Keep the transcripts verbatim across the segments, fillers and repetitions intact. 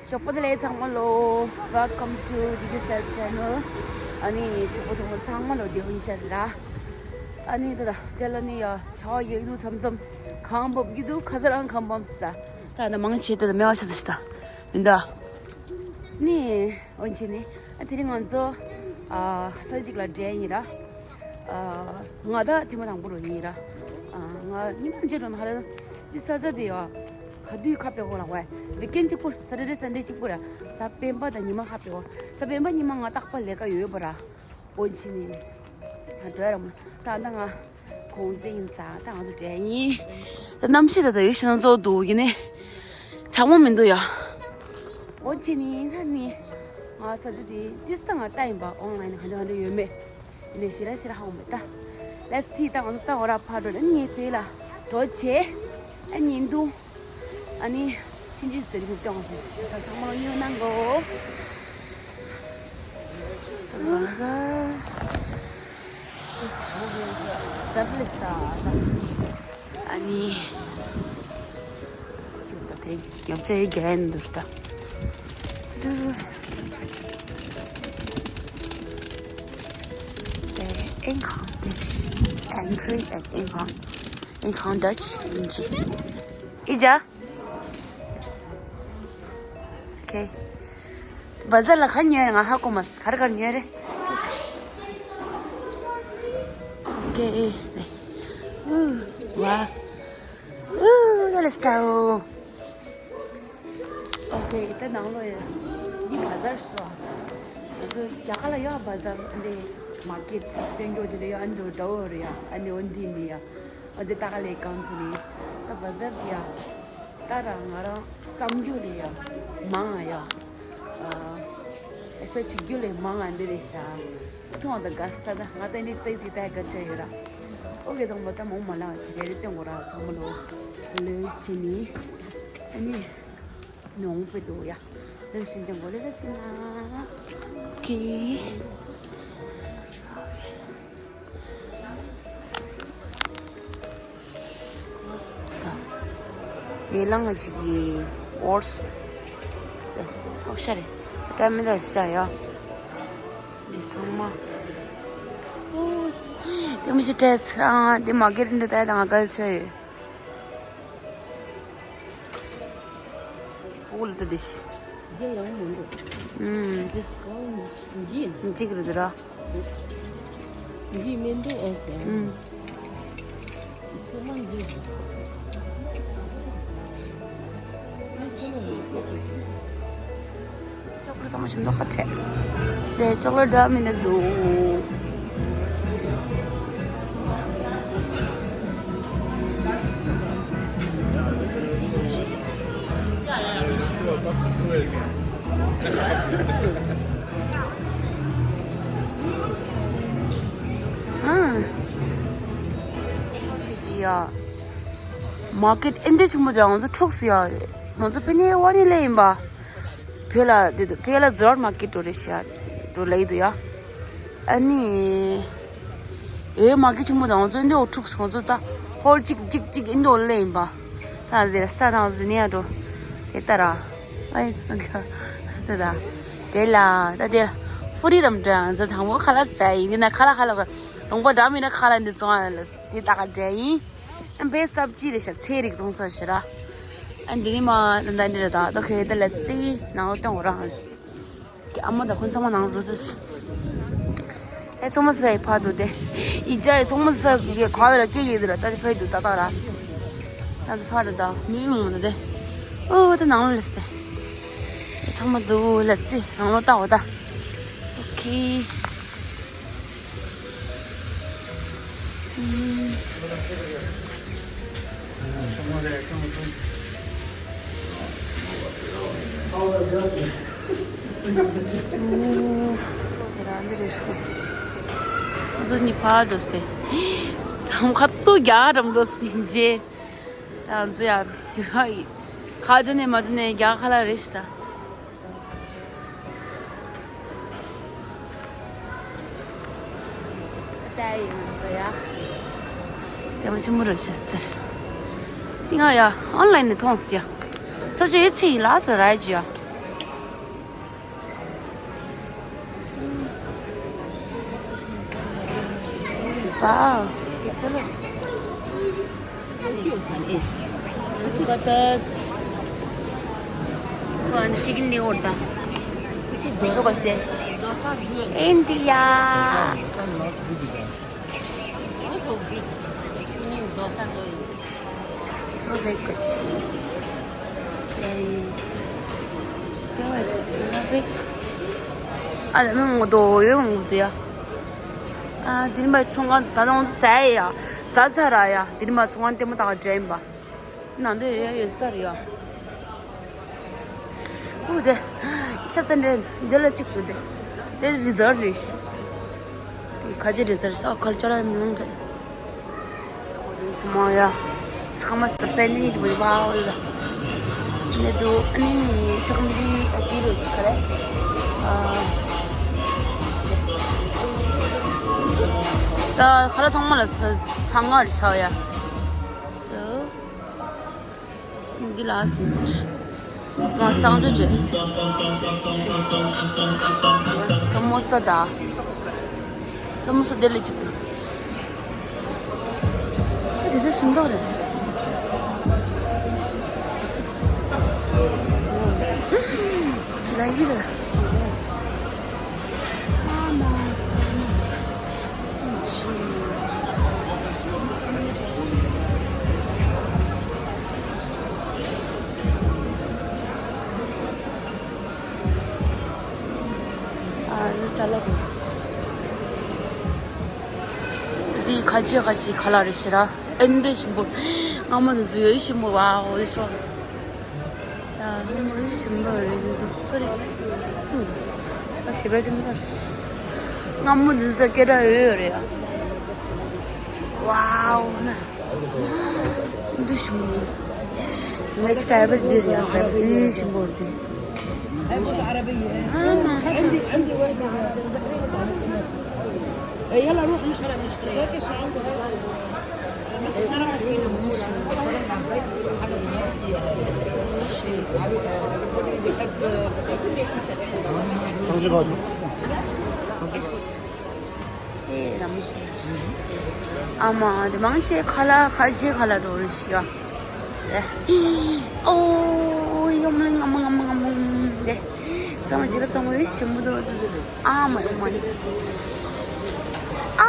ཞོགས་པ་བདེ་ལེགས་ཚང་མ་ལོ། Welcome to D J Sir channel. ཨ་ནི་གྲོགས་པོ་གྲོགས་མོ་ཚང་མ་ལོ་བདེ་པོ་ཡིན་ཤག་ར། ཨ་ནི་ད་ད་དེ་ལ་ནི་ཡ་ཆར་པ་ཡག་འདུག་མཚམས་མཚམས་གངས་བབས་ཀྱི་འདུག་ཁ་སང་རང་གངས་བབས་སི་ད། ད་ད་མང་ཆེ་ད་ད་མེ་བ་ཤ་ཚ་ཤ་ད་མི་འདུག་ནི་འོན་ཆེ་ནི་ཨ་དེ་རིང་ང་ཚོ་ཨ་ས་གཅིག་ལ་འགྲན་ཡིན་ར། ཨ་ང་ད་ཐེངས་མ་དང་པོ་རུ་ཡིན་ར། ཨ་ང་ཉི་མ་འཇལ་འགྲོ་མ་ཧ་ར་འདི་ས་ཆ་དེ་ཡ་ག་དུས་ཁ་ཕེབས་གོ་ལ་བས་ཝིག་ཨེན་གཅིག་པུ་Saturday Sunday་གཅིག་པུ་ར། གཟའ་སྤེན་པ་དང་ཉི་མ་ཁ་ཕེབས་གོ་གཟའ་སྤེན་པ་ཉི་མ་ང་རྟག་པར་ལས་ཀ་ཡོད་པ་ར། འོན་ཆེ་ནི་ང་འགྲོ་ཡ་ར་མ་ད་ད་ང་གུང་སེང་ཡིན་ས་ད་ང་ཚོ་འགྲན་ཡིན། ད་གནམ་གཤིས་ད་ད་ཡོད་ཤི་ན་ཚོ་འདུག་ཡིན་ནི་གྲང་མོ་མི་འདུག་ཡ། འོ་ཅི་ནི་ད་ནི་ང་ས་ཆ་དེ་ཏིས་ད་ང་ལྟ་ཡིན་པ་ཨོན་ལན་ག་འདྲ་ག་འདྲ་ཡོད་མེད་ནི་ཞི་ར་ཞི་ར་ཧ་གོ་མེད་ད། Let's see ད་ང་ཚོ་ད་འོ་ར་ཕ་འགྲོ་ནི་ངའི་ཕེ་ལ་འགྲོ་ཆེ་ཨ་ཉིན་འདུག་ཨ་ནི་ཕྱིན་ཅི་ཟེར་གི་སྟོན་སོང་ཆ་ཚང་མ་ལོ་ཉིན་གནང་གོ། ཨ་ནི་ད་དེ་ཉོ་ཆ་ཡི་རྒྱ་ཡན་འདུག་ད། དེ་ཨིན་ཁང་དེ་ཨན་ཁྲི་ཨན་ཨིན་ཁང་ཨིན་ཁང་ཌ་ཅི་ཨིན་ཅི་ཨི་ཇ། Okay. བ་ཟར་ལ་གར་ཉོས་རེད་ང་ཧ་གོ་མ་སི་གར་གར་ཉོས་རེད། Okay. ཨུ་ཝ་ཨུ་ལ་ལ་སི་ཏའོ། Okay. ད་ནང་ལོ་ཡ་འདི་བ་ཟར་ཞིག་ཏོ། ང་ཚོ་རྒྱ་གར་ལ་ཡོད་བ་ཟར་འདི་མར་ཀེཊ་སྟོན་རྒྱུ་དེ་ལ་ཡོད་ཨ་འདི་འདྲ་བོ་རེད་ཡ་ཨ་ནི་འོ་འདི་ནི་ཡ། འོ་དེ་ད་ག་ལས་གང་ཚོ་ནི་ད་བ་ཟར་ཡ། ད་ར་ང་རང་བསམ་རྒྱུ་ལས་ཡ་མང་ང་ཡ། ཨེག་སི་པེག་བྱེད་རྒྱུ་ལས་མང་ང་འདི་རེད་ཤག་མཐོང་བ་དང་དགའ་ས་ད་ང་ད་ནི་ཙེ་ཙི་ད་ག་འདྲ་ཡོད་ར། ཨོ་གེ་ཚང་མ་ད་མོང་མ་ལ་བ་ཞིག་རེ་རེ་སྟོན་གོ་ར་ཚང་མ་ལོ་ལོས་བྱེད་ནི་ཨ་ནི་ནོང་པེ་དོ་ཡ་ལོས་བྱེད་སྟོན་གོ་ལེ་ལེ་སི་ན། Okay. ཡེ་ལང་ང་ཅིག་གི་ཨོ་ཊི་སི་དེ་ཨོ་ཤ་རེད། ཏྲ་མི་ལར་ཤ་ཡ། འདི་ཚང་མ་ཨོ་དེ་མི་ཤི་ཏྲེས་རང་དེ་མ་གེ་རིན་དེ་ད་ཡ་དང་ང་གལ་ཆེ་ཡོད། ཨོ་ལ་ད་དེ་ཤི། རྒྱ་ཡང་མི་འདུག་ཨུམ་དེ་ཡང་འཇིག་འཇིག་རེད་དེ་ར། འདི་མི་འདུག་ཨོ་ཀེ། ཨུམ། ཚོགས་མ་འདི། ཅོག་ལེ་ཚང་མ་ཞིམ་མདོག་ཁ་བྲལ། དེ་ཅོག་ལེ་འདྲ་མི་འདུག་ཨ། མར་ཀེཊ་ཨེ་འདྲ་ཆེན་པོ་དེ་ང་ཚོ་འཁྲུགས་སོང་ཡ། ང་ཚོ་ཕ་ནས་ཝ་ནི་ལེ་ཡིན་པ། བོད་ལ་དེ་དུ་བོད་ལ་ཛོར་མར་ཀེཊ་འགྲོ་རེད་ཤག་འགྲོ་ལེ་ཡི་འདུག་ཡ། ཨ་ནི། ཨེ་མར་ཀེཊ་ཆེན་པོ་དེ་ང་ཚོ་ཨེ་འདྲ་འཁྲུགས་སོང་ང་ཚོ་ད་ཧོལ་གཅིག་གཅིག་གཅིག་ཨེ་འདྲ་ལེ་ཡིན་པ། ད་དེ་ར་ས་དང་ཟི་ནི་ཡ་འགྲོ། དེ་ལྟ་ར། ཨེ་ད་ད། དེ་ལ་ད་དེ་ཧྥུ་རི་རམ་འདྲ་ང་ཚོ་དང་པོ་ཁ་ལག་ཟ་ཡིན་འདི་ན་ཁ་ལག་ཁ་ལག་ལུང་པ་འདྲ་མིན་ན་ཁ་ལག་འདི་བཙོང་ཡ་ལ་དེ་ད་ག་འདྲ་ཡིན། ཨ་བེ་སབ་ཇི་རེད་ཤག་ཚལ་རིགས་བཙོང་ས་ཞེ་ར། ཨ་འདི་ནི་མ་ད་ད་འདི་རེད་ད་ད་ཁེ་ད་ལ་སི་ནང་ལོ་སྟོན་འོ་ར་ཧང་། ཨ་མ་ད་ཁོང་ཚང་མ་ནང་རུ་སི། ཨེ་ཚང་མ་ས་ཡི་ཕ་དུ་དེ། ཨི་ཅག་ཡི་ཚང་མ་ས་ཡི་ག་བའི་ལ་སྐད་ཡི་དུ་ར་ད་དེ་ཕ་ཡི་དུ་ད་ད་ར། ད་དེ་ཕ་ར་ད་མི་མང་ད་དེ། ཨོ་ད་ནང་ལོ་ལ་སི། ཚང་མ་དུ་ལ་སི་ནང་ལོ་ད་འོ་ད། ཨོ་ཁེ། ཁ་ཇོ་ནས་མ་ཇོ་ནས་རྒྱ་ཁ་ལ་རེད་ཤི་ད། ལྟ་ཡི་ང་ཚོ་ཡ། དེ་མ་ཆེན་མོ་རུ་བྱས་ཟེར། དེ་ང་ཡ་ཨོན་ལན་ནས་མཐོང་སི་ཡ། ས་ཆ་ཡོད་ཚེ་ཡིན་ལ་སི་ར་ཡ་ཇི་ཡ། Wow, qué chulas. Butters. Bueno, chicken de gorda. India. ཨ་ལ་མི་ངོ་དོ་ཡོད་ངོ་དོ་ཡ། ཨ་དེ་ནི་མ་ཚོང་ཁང་ད་དུང་ཟ་ཡ། ཟ་ས་ར་ཡ། དེ་ནི་མ་ཚོང་ཁང་ལྟད་མོ་ལྟ་ག་འདྲ་ཡིན་པ། ནང་དུ་ཡོད་ཡོད་ས་རེད་ཡ། ཨུ་དེ། ཤ་ཚ་འདྲེ་འདི་ལ་གཅིག་ཏུ་དེ། དེ་རི་ཛར་རེད། ཁ་ཆེ་རི་ཛར་ས་ཁལ་ཆ་ར་མི་ལོང་དེ། སི་མ་ཡ། ཚང་མ་ས་སའི་ནིང་ཅི་བོ་ཡི་བ་ཨོ་ལ། ནེ་དུ་ཨ་ནི་ཆག་མི་རི་ཨོ་པི་རོ་ཤི་ཁ་རེ། ཨ། ད་ཁ་ར་ཚང་མ་ལ་ཚང་ང་རི་ཤ་ཡ། སོ། འདི་ལ་ཟིན་ཟེར། མ་སང་ཇོ་ཇོ། ས་མོ་ས་ད། ས་མོ་ས་དེ་ལས་ཅིག་ཏུ། འདི་ས་ཞིམ་མདོག་རེད། ཇི་ལ་ཡི་ལ། ཨ་མ་ཚ་མ། ཨ་ནི་ཙ་ལ་དེ། འདི་ཁ་ཆེ་ཁ་ཆེ་ཁ་ལག་རེད་ཤི་ར། ཨེ་འདི་ཞིམ་པོ། སྔ་མོ་འདི་ཟུ་ཡོད་ཞིམ་པོ་བ་འོ་ཤོ། ཡ་སྔ་མོ་ཞིམ་པོ་རེད་འདི་ཚོ་སོ་རེད། ཨ་ཞི་བ་ཅན་པར། སྔ་མོ་འདི་ཚོ་སྐད་གྲགས་ཡོད་ཡོད་རེད་ཡ། ཝའོ་ན། འདི་ཞིམ་པོ། ངས་ཀ་བར་འདིར་ཡང་ཀ་བར་འདི་ཞིམ་པོ་འདི། ཨེ་ར་མོ་ཞིག་ཨ་མ་དེ་མང་ཆེ་ཁ་ལག་ཁ་ཆེ་ཁ་ལག་འགྲོ་རེ་ཤི་ཡ། ཨོ་ཡོམ་ལེ་ངམ་ངམ་ངམ་ངམ་དེ། གཙང་མ་བྱིན་རླབས་གཙང་མ་ཡོད་ཞིམ་པོ་འདུག་འདུག་འདུག་ཨ་མ་ཡོམ་མ་ནི། ཨ།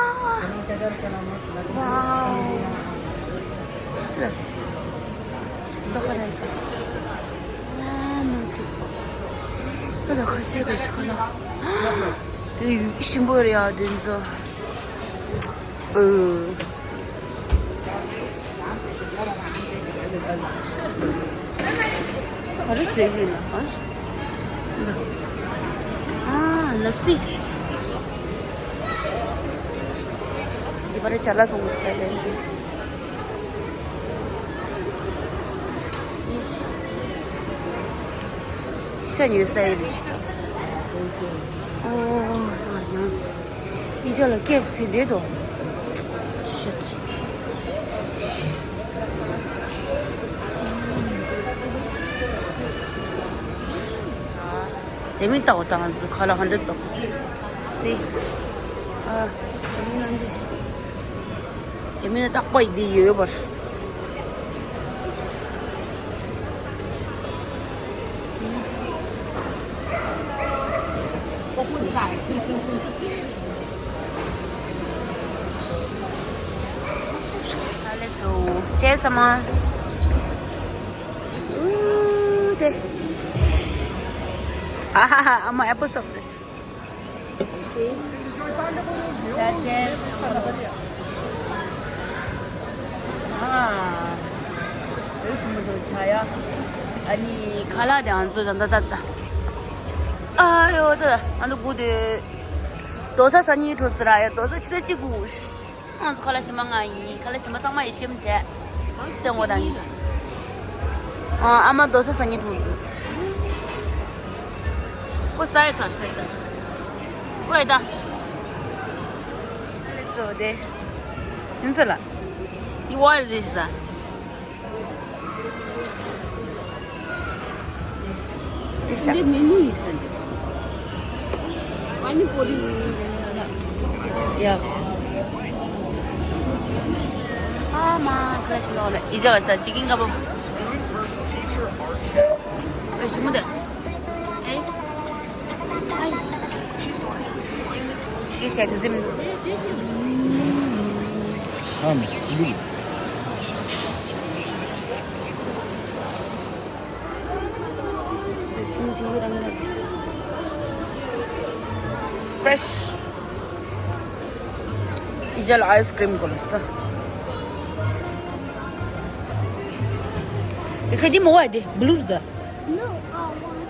ཝའོ། ཞིམ་མདོག་ཁ་ར་ཚ། ཨ་མ་ཀི། ཁ་ལག་ཁ་ཤས་ཁ་ཤས་ཁ་ལག་དེ་ཞིམ་པོ་རེད་ཡ་དེ་ཚོ། ཨུ། ག་རེ་ཟེར་གྱི་ཡིན་ན། ཨ། ལ་སི། འདི་པར་ཅ་ལག་ཚོང་ཟེར་ལེན་གྱི། ཤ་ཉོས་ས་ཡིན་ཞིག་ཨོ། ཡང་སི། ཡི་ཅག་ལ་སྐེབས་སི་བསྡད་དོ། ཤད། དེ་མིན་ལྟ་བ་དང་ཚོ་ཁ་ལ་ཧ་འདྲ་ཏོག་སི། ཨ། དེ་མིན་ན་འདི་སི། དེ་མིན་ན་རྟག་པ་ཡི་འདི་ཡོད་པར། ཨ་ལེ་ཚོ། ཅེས་ཨ་མ། ཨུ་དེ། ཨ་ཧ་ཧ། ཨ་མ་ཨེ་པོ་སོབ་རེད། ཅེས་ཅེས། ཨ། འོས་ཤིང་མི་འདུག་ཆ་ཡ། ཨ་ནི་ཁ་ལག་དེ་ཨང་ཚོ་ད་ད་ད་ད། ཨ་ཡོ་ད་ད། ཨ་ནི་དགུ་དེ། རྡོ་ས་ས་གཉིས་འཕྲོ་ཟེར་ར་ཡ། རྡོ་ས་ཆུ་ཚོད་གཅིག་དགུ། ང་ཚོ་ཁ་ལག་ཞིམ་པ་ང་ཡིན། ཁ་ལག་ཞིམ་པ་ཚང་མ་ཡིན་ཞིམ་དྲས། ལྟོས་ངོ་དང་། ཨ་ཨ་མ་རྡོ་ས་ས་གཉིས་འཕྲོ་འདུག་ཁོ་ས་ཡ་ཚ་ཤ་ཡ། ཁོ་ཡ་ད། ཨ་ལེ་ཚོ་དེ། ཤིན་ས་ལ། ཡི་ཝ་རི་ས། འདི་ཤ། འདི་མི་ནུ་ཡི་ས་འདི། ཨ་ནི་པོ་ལི་ཡ། ཨ་མ་ཁ་ལ་ཞིམ་ལོ་ལ་ཨི་ཇ་ག་ས་ཅི་ཀིན་ཀ་པོ། ཨེ་ཞིམ་མོ་དེ། ཨེ། ཤེས་བྱ་དུ་ཟིམ་འདུག་ཨ་མ་ལུག Fresh. ཨི་ཇ་ལ་ཨའི་སི་ཀྲིམ་གོ་ལ་སྟ། ཁ་དི་མོ་བ་དེ་བླུར་ད། No, I want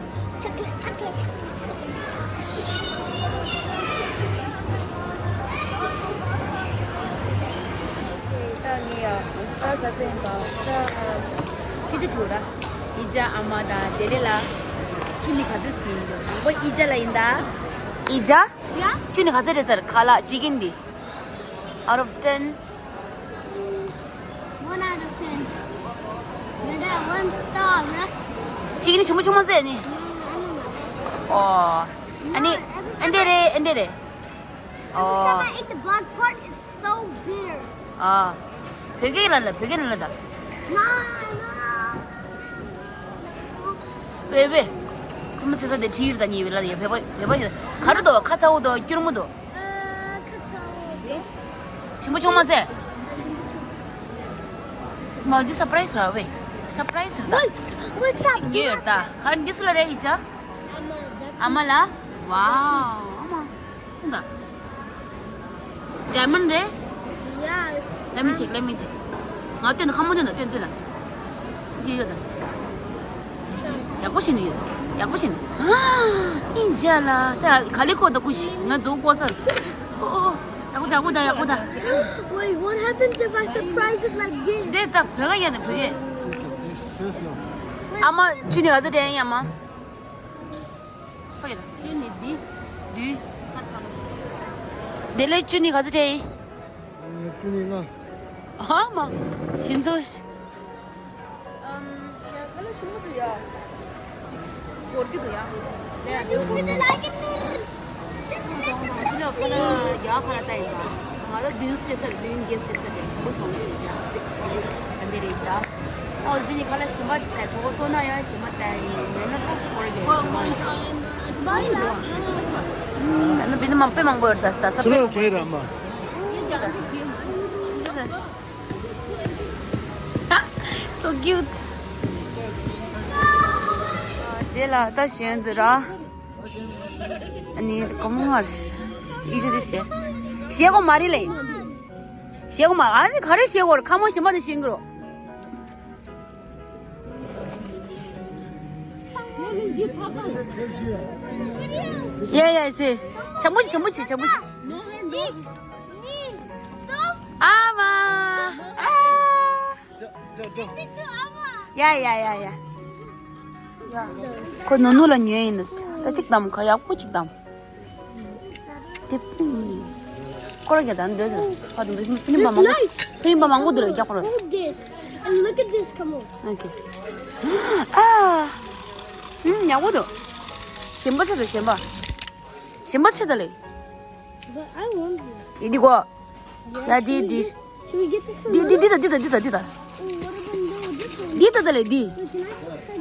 chocolate, chocolate, chocolate, chocolate. ད་ངས་ཡ་ད་ཟ་ཟ་ཡིན་པ་ད་ཁྱི་ཅི་ཆུ་ར་ཨི་ཇ་ཨ་མ་དང་དེ་ལེ་ལ་ཅུ་ནི་ག་ཚོད་ཟིན་ཡོད། མང་པོ་ཨི་ཇ་ལ་ཡིན་ད། ཨི་ཇ། ཡ། ཅུ་ནི་ག་ཚོད་རེད་ཟེར་ཁ་ལག་ཅི་ཀིན་འདི། Out of ten. One out of ten. They got one star, right? ཅི་ཀིན་ཞུམ་ཆུང་མ་ཟེར་ནི། ཨོ། ཨ་ནི་ཨ་འདི་རེད་ཨ་འདི་རེད། Every time I ཨོ། Eat the black part, it's so bitter. ཨ། བོད་སྐད་ལ་ལ་བོད་སྐད་ལ་ལ་ད། No, no. ཝེ་ཝེ། ཚོ་མ་ཚེ་ས་དེ་ཁྲིར་ད་ཉེ་བེ་ལ་ཡེ་བེ་བེ་བེ་བེ་ག་རུ་དོ་ཁ་ཚ་བོ་དོ་སྐྱུར་མོ་དོ། ཨ་ཁ་ཚ་བོ་དེ། ཞིམ་པོ་ཆུང་མ་ཟེར། མ་འདི་སར་པ་རའི་སི་ར་བེ། སར་པ་རའི་སི་ར་ད། What's, what's that? ཉེ་ཡོད་ད། ག་འདི་སུ་ལ་རེ་ཡི་ཅག་ཨ་མ་ལ། ཝའོ། ཨ་མ། ཁུངས་དང་། Diamond རེད། Yes. Let me check, let me check. ང་སྟོན་དང་ཁ་མོ་སྟོན་དང་སྟོན་སྟོན་དང་། འདི་ཡོད་དང་། ཡག་པོ་ཞིག་ནི་ཡོད། ཡག་པོ་ཞིག་ནི། ཨིན་ཇ་ལ། ད་ག་ལེ་ཁོ་ད་ཀུ་ཤི་ང་རྫོགས་གོ་ས། ཨོ་ཨོ། ཡག་པོ་ད་ཡག་པོ་ད་ཡག་པོ་ད། Wait, what happens if I surprise it like this? འདི་ད་བོད་ག་ཡ་ད་བོད་ག་ཨ་མ་ཆུ་ནི་ག་ཚོད་དྲན་ཡ་མ། ཁོ་ཡོད། ཅུ་ནི་འདི། འདི། ཁ་ཚ་ལ་ཤི། དེ་ལས་ཅུ་ནི་ག་ཚོད་སྤྲད་ཡིན། ཅུ་ནི་ལྔ། ཨ་མ། ཤིན་ཙོ་ཤི། ཨམ། ཡ་ཁ་ལ་ཞིམ་པོ་འདུག་ཡ། སྐོར་གྱི་འདུག་ཡ། ལས་ཡ་ལས་སྐོར་གྱི་འདུག་ཁ་ལ་ཡ་ཁ་ལ་ལྟ་ཡིན་པ། ང་ལ་བདུན་སྤྲད་ཚར་བདུན་བརྒྱད་སྤྲད་ཚར་རེད། ཞིམ་པོ་བྱུང་ཡོད་ཡ། ད་འདི་རེད་ཤག་ཨོ་ཟི་ནི་ཁ་ལ་ཞིམ་པ་ཅིག་ཐལ། གྲོགས་པོ་ལྟོ་ན་ཡང་ཞིམ་པ་ཐལ་ཡིན་མེད་ན་ད་ཁོར་གི་ཞིམ་པ་ཡིན། ཨ་ནི་བི་ནི་མ་དཔེ་མང་པོ་ཡོད་ད་ཟ་ས་དཔེ་མང་པོ་ཡོད། So cute. དེ་ལ་ད་གཞན་དུ་ར། ཨ་ནི་གོ་མོ་ངར་ཨི་ཅི་དེ་བྱས། བྱས་གོ་མ་རེད་ལེ། བྱས་གོ་མ་ཨ་ནི་ག་རེ་བྱས་གོ་ར་ཁ་མོ་ཞིམ་པ་དེ་ཤིང་གི་རོ། Yeah, yeah, I see. ཆང་མོ་ཞིག་ཆང་མོ་ཞིག་ཆང་མོ་ཞིག་ཨ་མ། ཨ། Yeah, yeah, yeah, yeah. ཁོ་ནུ་ནུ་ལ་ཉོས་ཡིན་ནི། ད་གཅིག་དམ་ཁ་ཡག་པོ་གཅིག་དམ། དེ་སྐོར་རྒྱག་དང་འདོད་ལ་ཕ་དུ་མི་མི་མ་མང་པོ་མི་མ་མང་པོ་འདུག་ལ་རྒྱག་པ་རོ། Hold this and look at this. Come on. Okay. ཨ། ཡག་པོ་འདུག་ཞིམ་པ་ཚད་དང་ཞིམ་པ། ཞིམ་པ་ཚད་དང་ལེ། But I want this. ཡི་འདི་གོ། ཡ་འདི་འདི། Should we get this one? འདི་འདི་འདི་དང་འདི་དང་འདི་དང་འདི་དང་། Oh, what about this one? འདི་དང་ད་ལེ་འདི། Wait, can I try this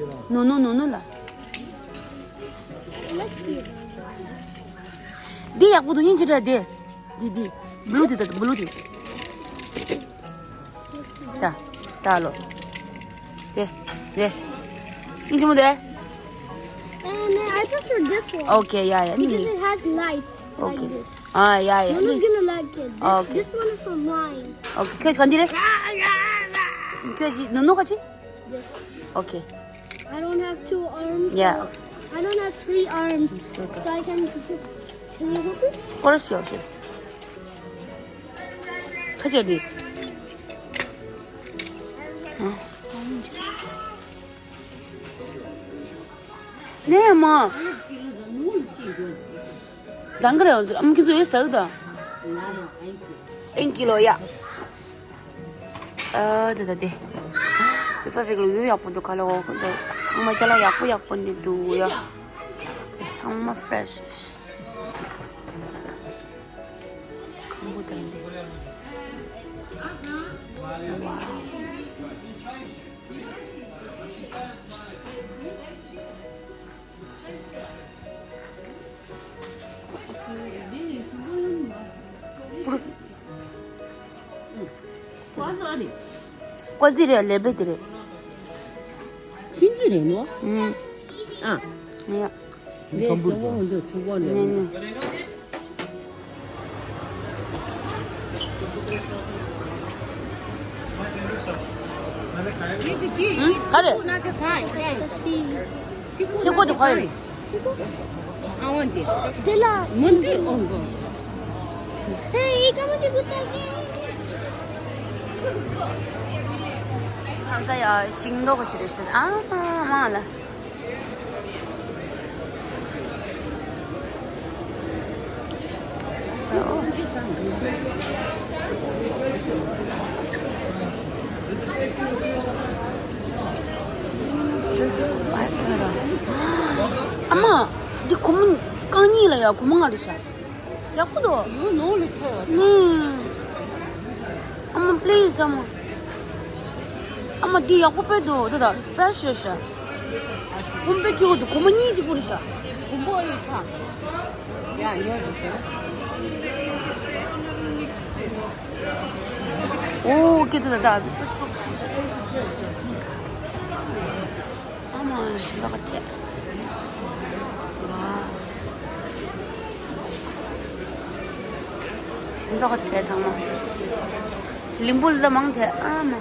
one? ནུ་ནུ་ནུ་ནུ་ལ། Let's see. འདི་ཡག་པོ་འདུག་སྙིང་རྗེ་དྲ་འདི། འདི་འདི། བླུ་འདི་དང་བླུ་འདི། ད། ད་ལོ། དེ། དེ། སྙིང་རྗེ་མོ་དེ། And I prefer this one. Okay, yeah, yeah. Because it has lights like this. Okay. Ah, yeah, yeah. Nono's gonna like it. This, okay. This one is for mine. Okay. ཁྱོད་ག་འདི་རེད། ཁྱོད་ཀྱི་ནུ་ནུ་ག་ཅི། Yes. Okay. I don't have two arms. Yeah. So I don't have three arms. So I can. Can you hold this? Of course, you should. ཁ་ཅིག་འདི། ཨ། ནས་མ། དང་ག་རེ་ཨམ་ཁྱི་ཚོ་ཡོད་ཟ་གི་དང་། ཨིན་ཀི་ལོ་ཡ། ཨ་དེ་ད་དེ། བི་ཕ་ཕིག་ལོ་ཡོད་ཡག་པོ་འདུག་ག་ལ་འོ་ཁོ་འདུག་ཚང་མ་ཅ་ལག་ཡག་པོ་ཡག་པོ་ནི་འདུག་ཡ། ཚང་མ་ཕ་རེ་ཤི། ཁམ་བུ་དང་འདི། ཀོ་ཟི་རེད། ལེ་བེ་དེ་རེད། ཆུན་ཆུན་རེད་ནོ། ཨ། ཡ། རེད། ཁམ་བུ་ཆུ་བོ་འདི་ཆུ་བོ་ནས། ནས་ནས། ག་རེ། ཚིག་གོ་དེ་ག་རེ། དེ་ལ་མོན་པའི་ཨོང་གོ། ཨེ་ཀ་མ་དེ་གོ་ད་གེ། ཁ་ས་ཡ་ཤིང་ཏོག་ཅི་རེད་ཟེར། ཨ་མ་མ་ལ། ཨ་མ། འདི་སྒོར་མོ་རྐང་གཉིས་ལ་ཡ་སྒོར་མོ་ལྔ་རེད་ཤག་ཡག་པོ་འདུག་ཡོད་ནོ་ལ་ཆ་ཡོད། ནི། ཨ་མ་པི་ལི་སི་ཨ་མ། ཨ་མ་འདི་ཡག་པོ་དཔེ་འདུག་ད་ད་ཕེ་རེ་ཤི་རེད་ཤག་ཁོམ་པའི་ཁྱེའུ་འདུག་སྒོར་མོ་གཉིས་ཅིག་པོ་རེད་ཤག་ཁོམ་པོ་ཡོད་ཆག་ཡ་ཉོ་འདུག་ཨོ་ཀེ་ད་ད་ད། ཨ་མ་ཞིམ་པ་ག་ཚད། ཝ། ཞིམ་པ་ག་ཚད་ཚང་མ། ལིང་བུ་ལ་མང་ཚད་ཨ་མ།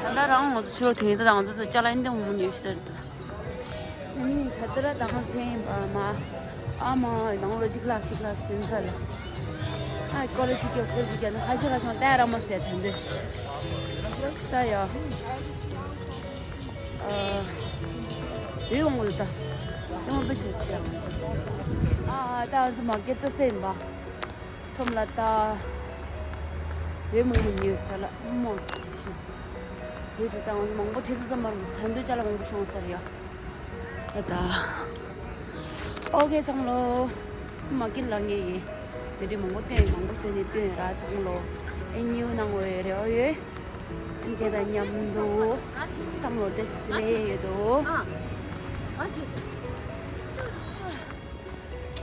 ད་ལྟ་རང་ང་ཚོ་ཕྱི་ལོགས་དེ་ད་ང་ཚོ་ཅ་ལག་འདི་འོང་ཉོས་ཤི་ཟེར། ཨ་ནི་ད་ལྟ་ར་ད་ང་ཕན་ཡིན་པ་མ། ཨ་མ་ནང་ལོ་གཅིག་ལ་གཅིག་ལ་ཟིན་ས་ལ། ཨ་ཀོ་རེ་གཅིག་གི་ཁོ་གཅིག་གི་ཁ་ཤས་ཁ་ཤས་ཏའི་ར་མ་ཟེར་ཐན་དུ། ད་ཡ། ཨ། བོད་འོང་གི་འདུག་ད། ཡང་བོད་ཆོས་ཟེར་ང་ཚོ། ཨ་ད་ང་ཚོ་མ་སྐད་ད་ཟེར་ཡིན་པ། ཁྲོམ་ལ་ད། བོད་མང་པོ་ཉོས་ཅ་ལག་མང་པོ་ཤི། བོད་དུ་ད་ང་ཚོ་མང་པོ་ཁྲིད་ཚོ་ཙམ་མར་ད་འདོད་ཅ་ལག་མང་པོ་བྱུང་ས་རེད་ཡ། ད་ད། ཨོ་ཁེ་ཚང་མ་ལོ། མ་ཀིན་ལ་ངེས་ཡིན། དེ་འདྲའི་མང་པོ་བཏོན་མང་པོ་བཟོས་ནས་བཏོན་ར་ཚང་མ་ལོ། ཨེ་ཉིའུ་ནང་འོས་རེ་ཨོ་ཡོད། ཨེ་དེ་དང་མཉམ་དུ་ཚང་མ་ལོ་བཀྲ་ཤིས་བདེ་ལེགས་ཡོད་དོ།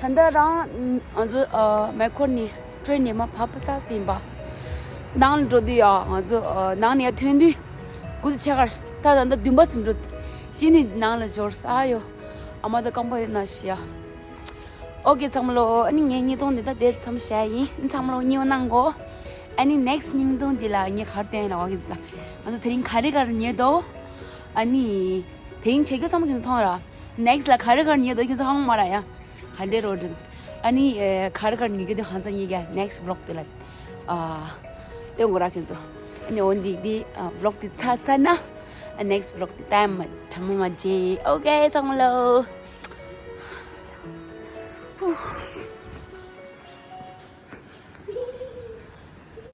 ད་ལྟ་རང་ང་ཚོ་མེ་འཁོར་ནས་ཀྲེན་ནས་མར་བབས་ཚར་ཟིན་པ། ནང་ལ་འགྲོ་དུས་ཡ་ང་ཚོ་ནང་ནས་ཐོན་དུས་དགུ་དང་ཕྱེད་ཀ་ད་ད་ལྟ་བདུན་པ་ཟིན་འགྲོ། གཞི་ནས་ནང་ལ་འབྱོར་ས་ཡོ། ཨ་མ་ད་རྐང་པ་ཡོད་ན་ཤི་ཡ། ཨོ་ཀེ་ཚང་མ་ལོ། ཨ་ནི་ངའི་བརྙན་ཐུང་འདི་ད་དེ་ཙམ་བྱས་ཡིན། ཚང་མ་ལོ་མཉེས་པོ་གནང་གོ། ཨ་ནི་ནེག་སི་བརྙན་ཐུང་འདི་ལ་ངས་ག་རེ་སྟོན་ཡིན་ལ་ཨོ་ཀེ་ཚ། ང་ཚོ་དེ་རིང་ག་རེ་ག་རེ་ཉོས་འདུག་ཨ་ནི་དེ་རིང་བྱེད་རྒྱུ་ཚང་མ་ཁྱེད་ཚོ་མཐོང་ར། ནེག་སི་ལ་ག་རེ་ག་རེ་ཉོས་འདུག་ཁྱེད་ཚོ་ཧང་མ་ར་ཡ། ག་འདྲའི་རོ་འདྲ། ཨ་ནི་ཨེ་ག་རེ་ག་རེ་ཉོ་རྒྱུ་དེ་ཧང་ཚ་ཉོ་རྒྱུ་ནེག་སི་བི་ལོག་དེ་ལ། ཨ། སྟོན་དགོས་ར་ཁྱེད་ཚོ། ཨ་ནི་འོ་འདི་འདི་ཨ་བི་ལོག་དེ་ཚར་ས་ན། ཨ་ནེག་སི་བི་ལོག་དེ་ད་མ་ཁྲ་མོ་མ་བརྗེད། ཨོ་ཀེ་ཚང་མ་ལོ། ཧུ།